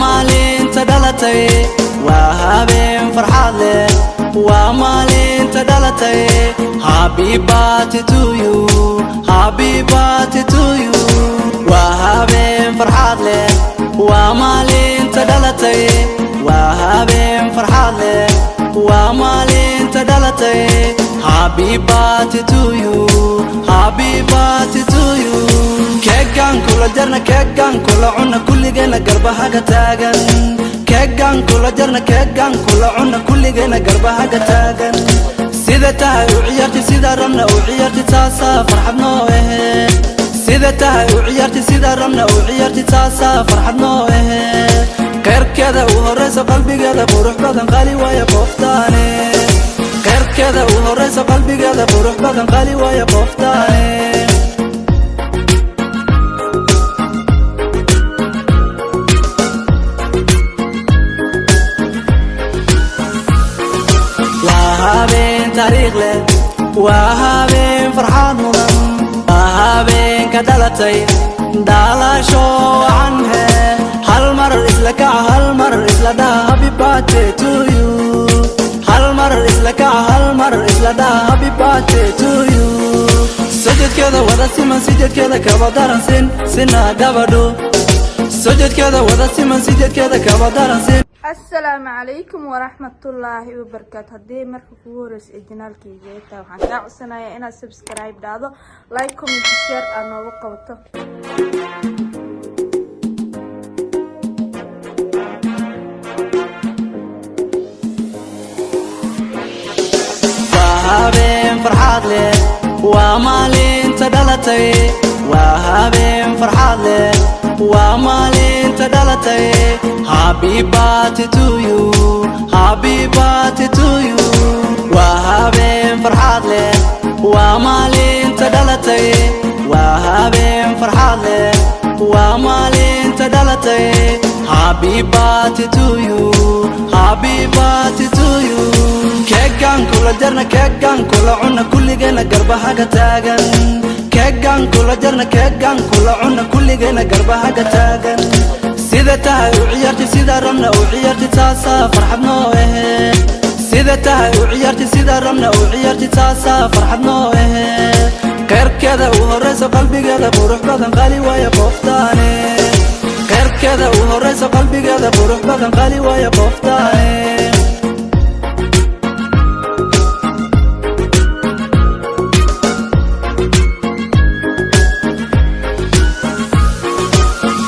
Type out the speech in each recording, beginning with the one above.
Maalinta dhalatay, waa habeen farxad leh, waa maalinta dhalatay. Happy birthday to you, happy birthday to you. Waa habeen farxad leh, waa maalinta dhalatay, waa habeen farxad leh, waa maalinta dhalatay. Happy birthday to you, happy birthday to you. Keegan kula jarna, keegan kula cuna, kulligeena garbahaga taagan. Keegan kula jarna, keegan kula cuna, kulligeena garbahaga taagan. Sida tahay u ciyaarti, sida rabna u ciyaarti, taasaa farxad noo ahe. Sida tahay u ciyaarti, sida rabna u ciyaarti, taasaa farxad noo ahe. Qeyrkeeda u horeyso, qalbigeeda qurux badan, qali waaye qoftaane. Qeyrkeeda u horeyso, qalbigeeda qurux badan, qali waaye qoftaane. Waa habeen taariikh leh, waa habeen farxad mudan, waa habeenka dhalatay, dhalasho wacan he. Hal mar isla kaca, hal mar isla dhaha, happy birthday to you. Hal mar isla kaca, hal mar isla dhaha, happy birthday to you. Sojodkeeda wada siman, sijadkeeda kaba daran, sin sina gabadhu. Sojodkeeda wada siman, sijadkeeda kaba daran, sin. Asalaamu calaykum waraxmatullaahi wabarakaatu. Haddii marka kugu horeysa ee channelkayga ay tahay, waxaan kaa codsanayaa inaad subscribe dhahdo, like, comment, share aad noogu qabato. Waa habeen farxad leh, waa maalinta dhalatay, waa habeen farxad leh, waa maalinta dhalatay. Happy birthday to you, happy birthday to you. Waa habeen farxad leh, waa maalinta dhalatay, waa habeen farxad leh, waa maalinta dhalatay. Happy birthday to you, happy birthday to you. Keegan kula jarna, keegan kula cuna, kulligeena garbahaga taagan. Keegan kula jarna, keegan kula cuna, kulligeena garbahaga taagan. Sida tahay u ciyaarti, sida rabna u ciyaarti, taasaa farxad noo ahe. Sida tahay u ciyaarti, sida rabna u ciyaarti, taasaa farxad noo ahe. Qeyrkeeda u horeyso, qalbigeeda qurux badan, qali waaye qoftaane. Qeyrkeeda u horeyso, qalbigeeda qurux badan, qali waaye qoftaane.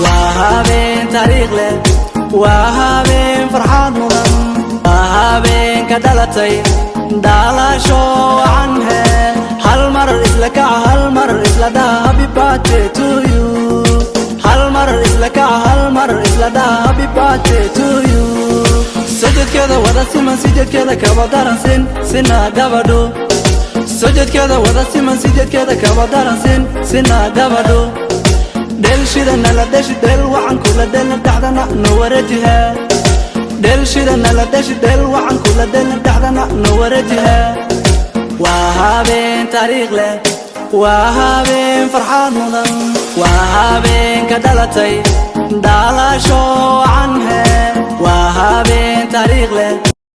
Waa habeen taariikh leh, waa habeen farxad mudan, waa habeenka dhalatay, dhalasho wacan he. Hal mar isla kaca, hal mar isla dhaha, happy birthday to you. Hal mar isla kaca, hal mar isla dhaha, happy birthday to you. Sojodkeeda wada siman, sijadkeeda kaba daran, sin sina gabadhu. Sojodkeeda wada siman, sijadkeeda kaba daran, sin sina gabadhu. Dheelshida nala dheshi, dheel wacan kula dheelna, dhexdana no wareejihe. Dheelshida nala dheshi, dheel wacan kula dheelna, dhexdana no wareejihe. Waa habeen taariikh leh, waa habeen farxad mudan, waa habeenka dhalatay, dhalasho.